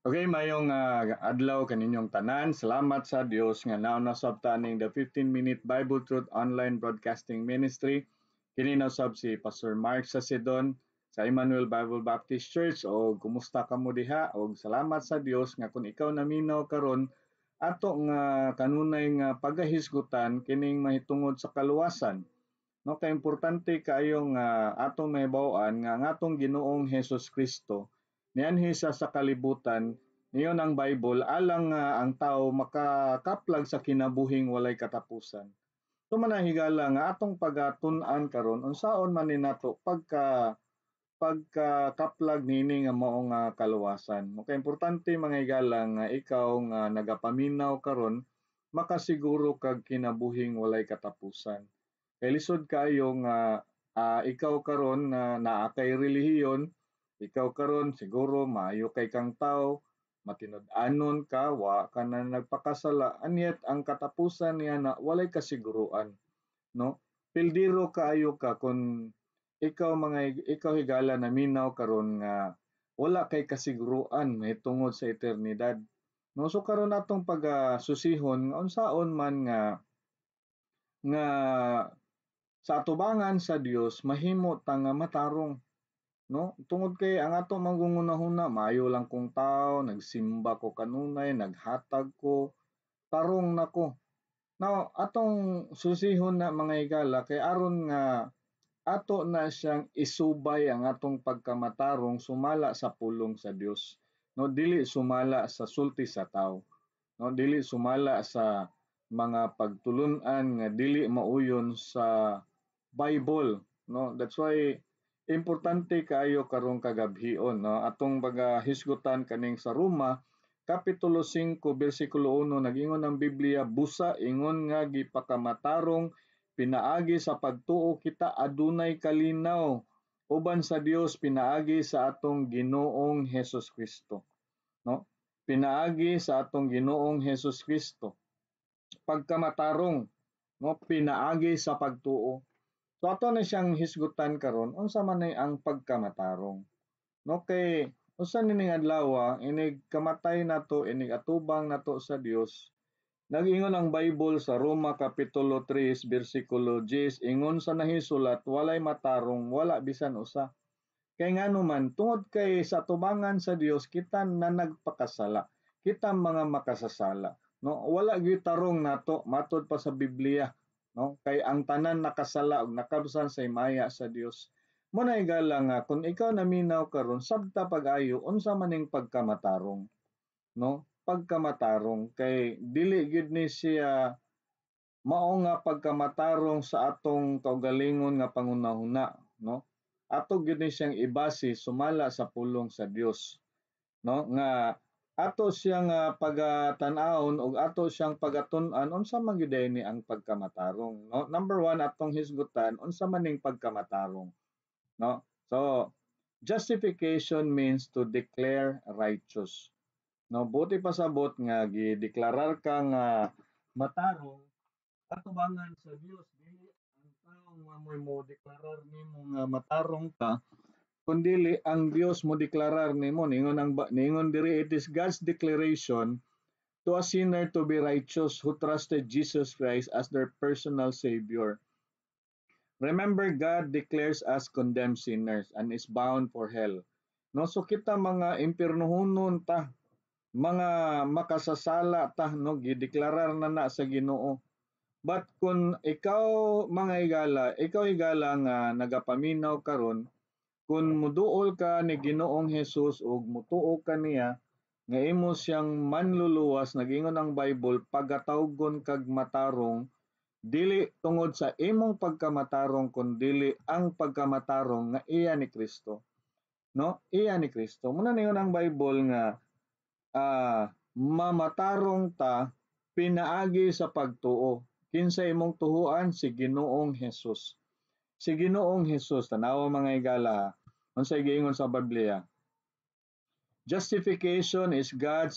Okay, mayong adlaw kaninyong tanan. Salamat sa Dios nga naon na sab ta ning the 15-minute Bible Truth Online Broadcasting Ministry. Kini na sab si Pastor Mark Sacidon sa Emmanuel Bible Baptist Church. O kumusta kamo diha? Og salamat sa Dios nga kung ikaw naminaw karon, ato nga kanunay nga pagahisgutan kining mahitungod sa kaluwasan. No, kay importante kaayo nga atong mahibaw-an nga ang atong Ginoong Hesus Kristo nianhi siya sa kalibutan, niyon ang Bible, alang nga ang tao makakaplag sa kinabuhing walay katapusan. So man higala nga atong pagatun-an karon, unsaon man ni nato pagka pagkakaplag niini nga mao nga kaluwasan. Okay, importante, mga higala, nga ikaw nga nagapaminaw karon makasiguro kag kinabuhing walay katapusan. Kay lisod kaayo nga ikaw karon na naa kay relihiyon, ikaw karon siguro maayo kay kang tao, matinud-anon ka, wa ka na nagpakasala, and yet ang katapusan niya na walay kasiguruan, no? Pildiro kaayo ka kung ikaw, mga ikaw higala, naminaw karon nga wala kay kasiguruan mahitungod sa eternidad. No, so karon atong pagasusihon nga unsaon man nga sa atubangan sa Dios mahimo ta nga matarong, no? Tungod kay ang ato mangungunahuna, maayo lang kong tao, nagsimba ko kanunay, naghatag ko, tarong na ko. Now, atong susihon na, mga higala, kay aron nga ato na siyang isubay ang atong pagkamatarong sumala sa pulong sa Dios. No, dili sumala sa sulti sa tao. No, dili sumala sa mga pagtulun-an nga dili mauyon sa Bible, no? That's why importante kaayo karong kagabhion, no, atong hisgutan kaning sa Roma kapitulo 5 bersikulo 1. Nag-ingon ang Biblia, "Busa ingon nga gipakamatarong pinaagi sa pagtuo, kita adunay kalinaw uban sa Dios pinaagi sa atong Ginoong Hesus Kristo," no? Pinaagi sa atong Ginoong Hesus Kristo. Pagkamatarong, no, pinaagi sa pagtuo. So ato na siyang hisgutan karon, unsa man ni ang pagkamatarong. No, kay usa nining adlaw inig kamatay nato, inig atubang nato sa Dios. Nag-ingon ang Bible sa Roma kapitulo 3 bersikulo 10, ingon sa nahisulat, "Walay matarong, wala bisan usa." Kay ngano man? Tungod kay sa atubangan sa Dios kita na nagpakasala. Kita mga makasasala. No, wala gyud tarong nato matod pa sa Biblia, no, kay ang tanan nakasala ug nakabsan sa himaya sa Dios. Mo na, higala, nga kung ikaw naminaw karon, sabta pag-ayo unsa man ning pagkamatarong, no? Pagkamatarong kay dili gyud ni siya mao nga pagkamatarong sa atong kaugalingon nga pangunahuna, no? Ato gyud ni siyang ibase sumala sa pulong sa Dios, no, nga ato siyang pagatan-awon ug ato siyang pagatun-an unsa man gyud ni ang pagkamatarong, no? Number one, atong hisgutan unsa man ning pagkamatarong, no? So justification means to declare righteous, no? Buot ipasabot nga gideklarar ka nga matarong atubangan sa Dios. Dili ang tawo nga mo'y mo deklarar nimo nga matarong ka, kundili ang Dios mo deklarar nimo. Ningon diri, it is God's declaration to a sinner to be righteous who trusted Jesus Christ as their personal savior. Remember, God declares us condemned sinners and is bound for hell, no? So kita mga impiernohonon ta, mga makasasala ta, no, gideklarar na na sa Ginoo. But kung ikaw, mga higala, ikaw higala nga nagapaminaw karon, kung muduol ka ni Ginoong Hesus ug mutuo ka niya nga imo siyang manluluwas, nag-ingon ang Bible, pagatawgon kag matarong, dili tungod sa imong pagkamatarong kundili ang pagkamatarong nga iya ni Kristo, no? Iya ni Kristo. Muna ningon ang Bible nga mamatarong ta pinaagi sa pagtuo. Kinsa imong tuhuan? Si Ginoong Hesus, si Ginoong Hesus. Tanawa, mga higala, unsay giingon sa Biblia. Justification is God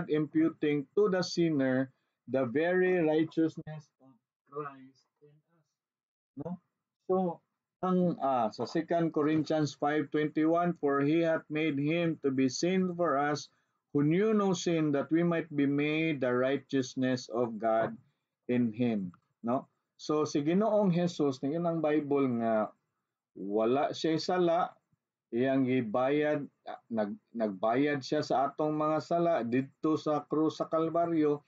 imputing to the sinner the very righteousness of Christ in us. No? So, Ang sa 2 Corinthians 5:21, "For he hath made him to be sin for us who knew no sin, that we might be made the righteousness of God in him," no? So si Ginoong Jesus, ningon ang Bible nga wala siya sala, iyang gibayad, nagbayad siya sa atong mga sala didto sa krus sa Kalbaryo,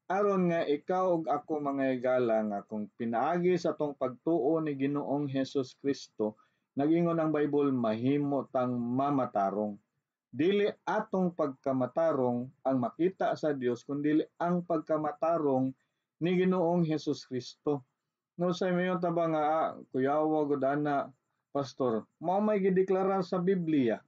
aron nga ikaw ug ako, mga higala, nga kung pinaagi sa atong pagtuo ni Ginoong Hesus Kristo, nagingon ang Bible, mahimo tang mamatarong. Dili atong pagkamatarong ang makita sa Dios, kundi ang pagkamatarong ni Ginoong Hesus Kristo. No, sa mayo ta ba nga, "Kuyawa gud ana, pastor." Mao may gideklarar sa Biblia.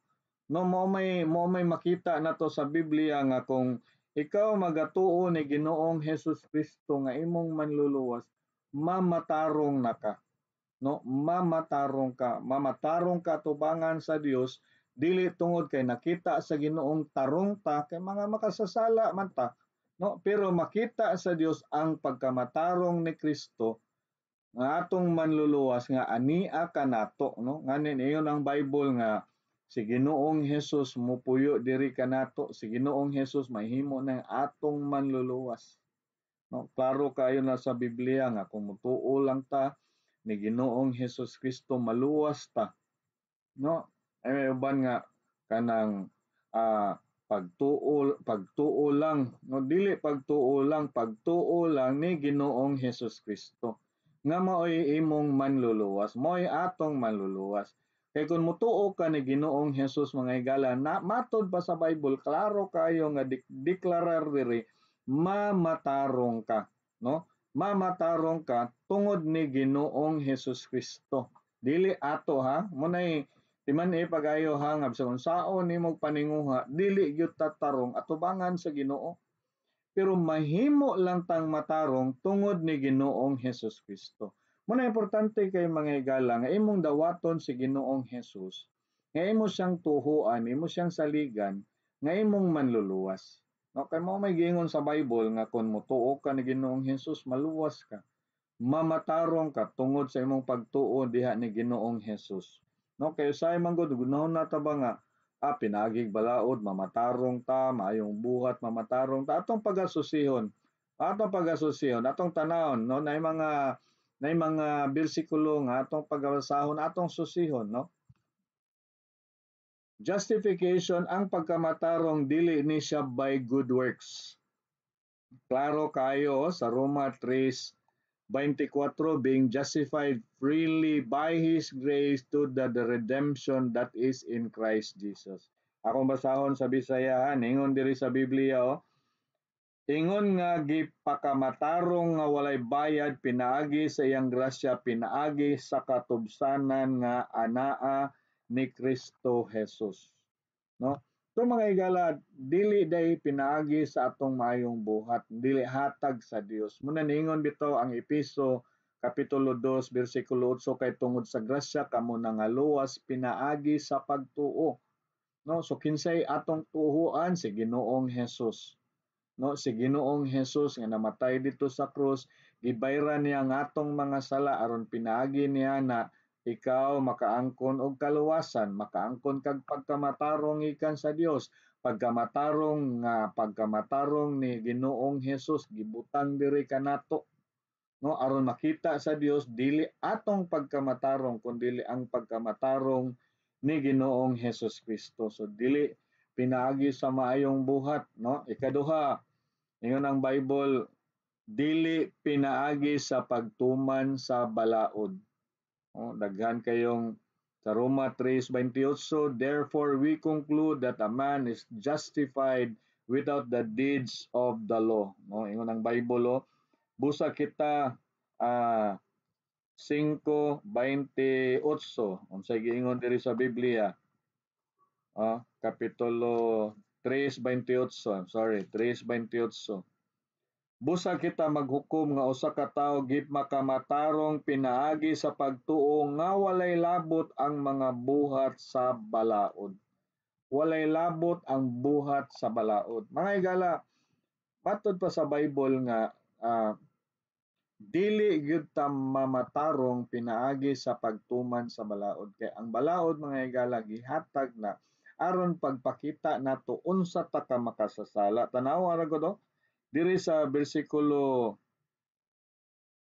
No, mao may makita nato sa Biblia nga kung ikaw magatuo ni Ginoong Hesus Kristo nga imong manluluwas, mamatarong na ka. No, mamatarong ka, mamatarong ka tubangan sa Dios, dili tungod kay nakita sa Ginoong tarong ta, kay mga makasasala man ta. No, pero makita sa Dios ang pagkamatarong ni Kristo nga atong manluluwas nga ania kanato, no? Nganin ingon ang Bible nga si Ginoong Hesus mupuyo diri kanato, si Ginoong Hesus mahimo ng atong manluluwas. No, klaro kayo na sa Biblia nga kung mutuo lang ta ni Ginoong Hesus Kristo, maluwas ta. No? Ay may uban nga kanang pagtuo pagtuo lang, no? Dili pagtuo lang, pagtuo lang ni Ginoong Hesus Kristo nga maoy imong manluluwas, maoy atong manluluwas. Kay kung mutuo ka ni Ginoong Hesus, mga higala, na matod pa sa Bible, klaro kayo nga deklarar diri, mamatarong ka, no? Mamatarong ka tungod ni Ginoong Hesus Kristo. Dili ato ha, munay timan e pagayo ha nga bisan unsaon nimo paninguha, dili gyud tatarong atubangan sa Ginoo. Pero mahimo lang tang matarong tungod ni Ginoong Hesus Kristo. Muna importante kay, mga higala, nga imong dawaton si Ginoong Hesus, nga imo siyang tuhuan, imo siyang saligan, nga imong manluluwas. No, kay mao may giingon sa Bible nga kung motuo ka ni Ginoong Hesus, maluwas ka. Mamatarong ka tungod sa imong pagtuo diha ni Ginoong Hesus. No, kay usahay man gud gunahon na ta ba nga pinaagig balaod mamatarong ta, maayong buhat mamatarong ta. Atong pagasusihon. Atong pagasusihon, atong tanawon, no, na mga bersikulo nga atong pagabasahon, atong susihon, no? Justification, ang pagkamatarong, dili ni siya by good works. Klaro kayo sa Roma 3:24, "Being justified freely by His grace to the redemption that is in Christ Jesus." Akong basahon sa Bisaya, ingon diri sa Biblia, oh. Ingon nga gipakamatarong nga walay bayad pinaagi sa iyang grasya, pinaagi sa katubsanan nga anaa ni Kristo Jesus. No? So mga higala, dili day pinaagi sa atong maayong buhat, dili hatag sa Dios. Muna niingon bitaw ang Epeso kapitulo 2 bersikulo 8, "Kay tungod sa grasya kamo nangaluwas pinaagi sa pagtuo." No? So kinsay atong tuhuan? Si Ginoong Hesus. No, si Ginoong Hesus nga namatay dito sa krus, gibayran niya ang atong mga sala aron pinaagi niya na ikaw makaangkon og kaluwasan, makaangkon kag pagkamatarong gikan sa Dios. Pagkamatarong nga pagkamatarong ni Ginoong Hesus gibutang diri kanato. No, aron makita sa Dios dili atong pagkamatarong kundi ang pagkamatarong ni Ginoong Hesus Kristo. So dili pinaagi sa maayong buhat, no? Ikaduha, ingon ang Bible, dili pinaagi sa pagtuman sa balaod. Oh, daghan kayong sa Roma 3:28, "Therefore we conclude that a man is justified without the deeds of the law." No, ingon ang Bible, oh. Busa kita 5:28, unsay giingon diri sa Biblia? Kapitulo 3:28, sorry, 3:28. "Busa kita maghukom nga usa ka tawo gipakamatarong pinaagi sa pagtuo nga walay labot ang mga buhat sa balaod." Walay labot ang buhat sa balaod. Mga higala, matod pa sa Bible nga Dili gyud ta mamatarong pinaagi sa pagtuman sa balaod, kay ang balaod, mga higala, gihatag na aron pagpakita nato unsa ta ka makasasala. Tan-awa ra gud oh. Diri sa bersikulo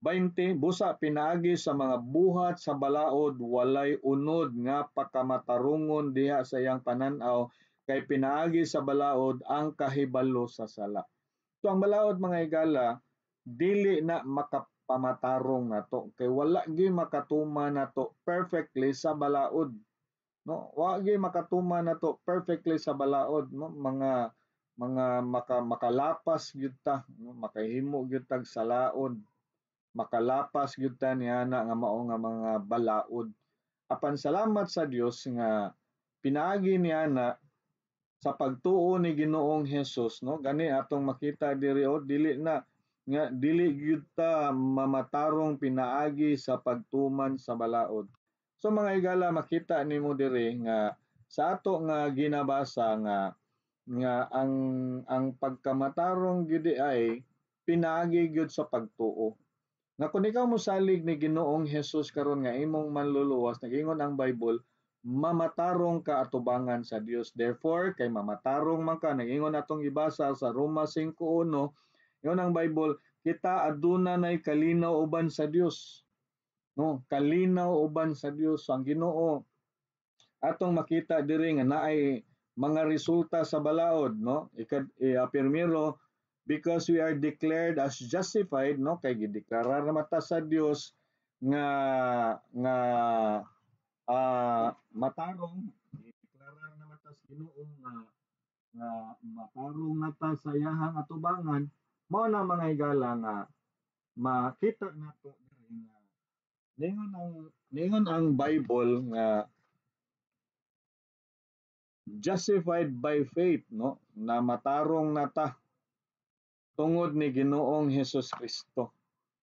20, "Busa pinaagi sa mga buhat sa balaod walay unod nga pakamatarungon diha sa iyang panan-aw, kay pinaagi sa balaod ang kahibalo sa sala." So ang balaod, mga higala, dili na makapamatarong nato kay wala gyud makatuman nato perfectly sa balaod, no? Wa gyud makatuman nato perfectly sa balaod, no? Mga makalapas gyud ta, no? Makahimo gyud tag salaon, makalapas gyud ta niana nga mao nga mga balaod. Apan salamat sa Dios nga pinaagi niana sa pagtuo ni Ginoong Hesus, no? Gani atong makita diri oh, dili na nga dili gyud ta mamatarong pinaagi sa pagtuman sa balaod. So mga higala, makita nimo diri nga sa ato nga ginabasa nga ang pagkamatarong gyud ay pinaagi gyud sa pagtuo. Nga kung ikaw mosalig ni Ginoong Hesus karon nga imong manluluwas, nagingon ang Bible, mamatarong ka atubangan sa Dios. Therefore, kay mamatarong man ka, nagingon atong gibasa sa Roma 5:1, ingon ang Bible, kita aduna nay kalinaw uban sa Dios. No, kalinaw uban sa Dios. Ang Ginoo, atong makita diri nga naay mga resulta sa balaod, no? Ikad primero, because we are declared as justified, no? Kay gideklarar na ta sa Dios nga matarong, gideklarar na ta sa Ginoo nga matarong na ta sa iyahang atubangan. Mao na, mga higala, nga makita nato diri nga ningon ang Bible nga justified by faith, no? Na matarong na ta tungod ni Ginoong Hesus Kristo,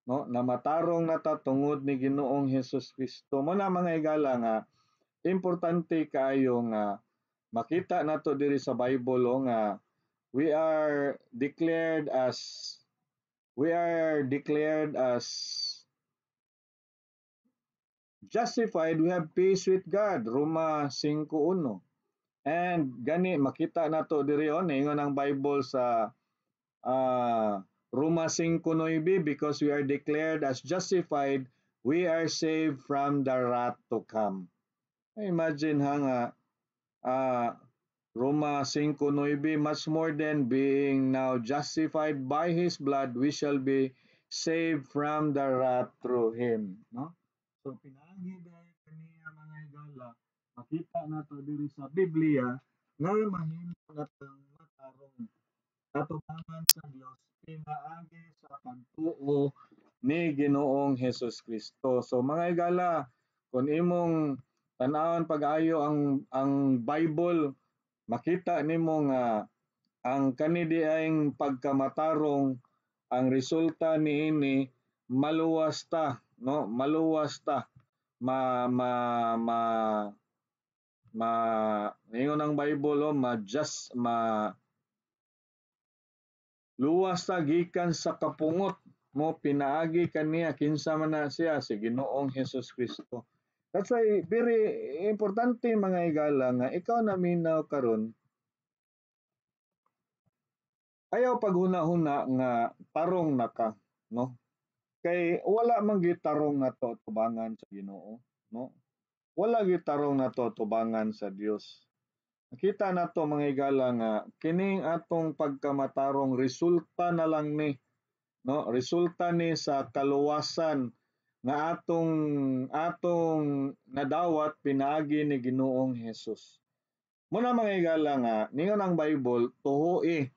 no? Na matarong na ta tungod ni Ginoong Hesus Kristo. Mo na, mga higala, nga importante kaayo nga makita nato diri sa Bible oh, nga we are declared as justified, we have peace with God, Roma 5:1. And gani makita nato diri on, ingon ang Bible sa Roma 5:9, because we are declared as justified, we are saved from the wrath to come. Imagine ha nga Roma 5:9, "Much more than, being now justified by His blood, we shall be saved from the wrath through Him," no? So pinaagi dahil kaniya, mga higala, makita nato diri sa Biblia nga mahimo natang matarong atubangan sa Dios pinaagi sa pagtuo ni Ginoong Hesus Kristo. So mga higala, kung imong tan-awon pag-ayo ang Bible, makita nimo nga ang kani diayng pagkamatarong, ang resulta niini, maluwas ta, no? Maluwas ta, ma ma ma ma ingon ang Bible oh, ma just ma luwas ta gikan sa kapungot mo pinaagi kaniya. Kinsa man na siya? Si Ginoong Hesus Kristo. That's why very importante, mga higala, nga ikaw na minaw karon, ayaw paghuna-huna nga tarong na ka, no? Kay wala man gyud tarong nato tubangan sa Ginoo, no? Wala gyud tarong nato tubangan sa Dios. Nakita nato, mga higala, nga kining atong pagkamatarong resulta na lang ni, no? Resulta ni sa kaluwasan nga atong nadawat pinaagi ni Ginoong Hesus. Muna, mga higala, nga ningon ang Bible, tuoi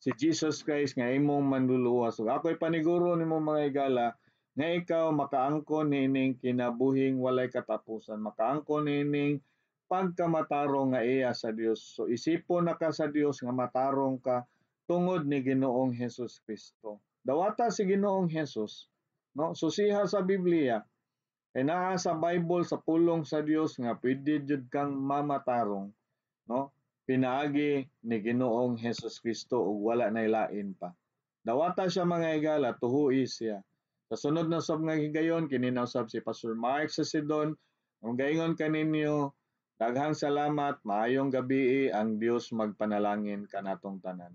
si Jesus Christ nga imong manluluwas. So, ako'y paniguro nimo, mga higala, nga ikaw makaangkon niining kinabuhing walay katapusan, makaangkon niining pagkamatarong nga iya sa Dios. So isipon na ka sa Dios nga matarong ka tungod ni Ginoong Hesus Kristo. Dawata si Ginoong Hesus, no? Susiha sa Biblia. Kay naa sa Bible, sa pulong sa Dios, nga pwede jud kang mamatarong, no? Pinaagi ni Ginoong Hesus Kristo ug wala nay lain pa. Dawata siya, mga higala, tuhui siya. Sa sunod na sab nga higayon, kini na usab si Pastor Mark Sacedon. Ang gaingon kaninyo, daghang salamat, maayong gabii, ang Dios magpanalangin kanatong tanan.